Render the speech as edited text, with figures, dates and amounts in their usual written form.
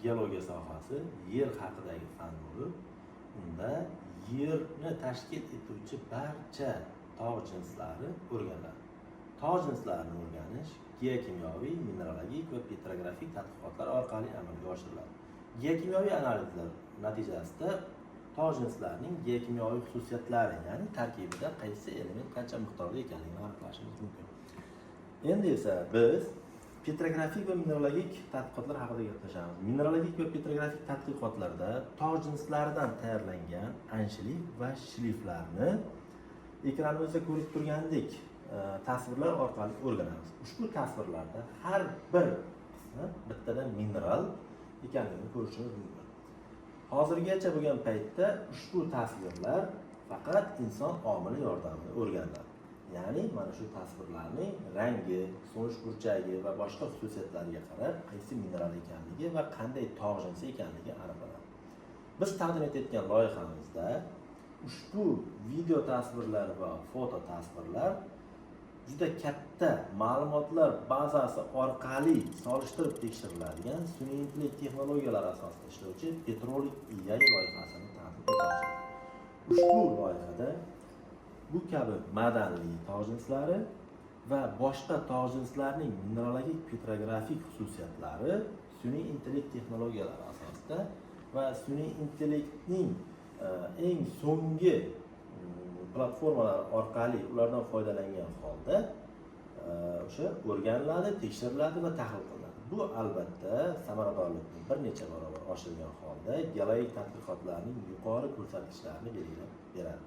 Geologiya sohasi yer haqidagi fan bo'lib, unda yerni tashkil etuvchi barcha tog' jinslari o'rganiladi. Tog' jinslarini o'rganish geokimyoviy, mineralogik va petrografik tadqiqotlar orqali amalga oshiriladi. Geokimyoviy analizlar natijasida tog' jinslarining geokimyoviy xususiyatlari, ya'ni tarkibida qaysi element qancha miqdorda ekanligini aniqlashimiz mumkin. Endi esa biz petrografik va mineralogik tadqiqotlar haqida gaplashamiz. Mineralogik va petrografik tadqiqotlarda tog' jinslaridan tayyorlangan anshlif va shliflarni ekranimizda ko'rib turgandek tasvirlar orqali o'rganamiz. Ushbu tasvirlarda har bir qismi bittadan mineral ekanligini ko'rishimiz mumkin. Hozirgacha bo'lgan paytda ushbu tasvirlar faqat inson omili yordamida o'rganiladi. Ya'ni mana shu tasvirlarning rangi, so'nish burchagi va boshqa xususiyatlariga qarab qaysi mineral ekanligi va qanday tog' jinsi ekanligi aniqlanadi. Biz taqdim etayotgan loyihamizda ushbu video tasvirlar va foto tasvirlar juda katta ma'lumotlar bazasi orqali solishtirib tekshiriladigan sun'iy intellekt texnologiyalari asosida ishlovchi Petrolik AI loyihasini taqdim etmoqchimiz. Ushbu loyihada bu kabi madanli tog' jinslari va boshqa tog' jinslarining mineralogik, petrografik xususiyatlari sun'iy intellekt texnologiyalari asosida va sun'iy intellektning eng so'nggi platformalari orqali ulardan foydalangan holda o'sha o'rganiladi, tekshiriladi va tahlil qilinadi. Bu albatta samaradorlikni bir necha barobar oshirgan holda geologik tadqiqotlarning yuqori ko'rsatkichlarini belgilab beradi.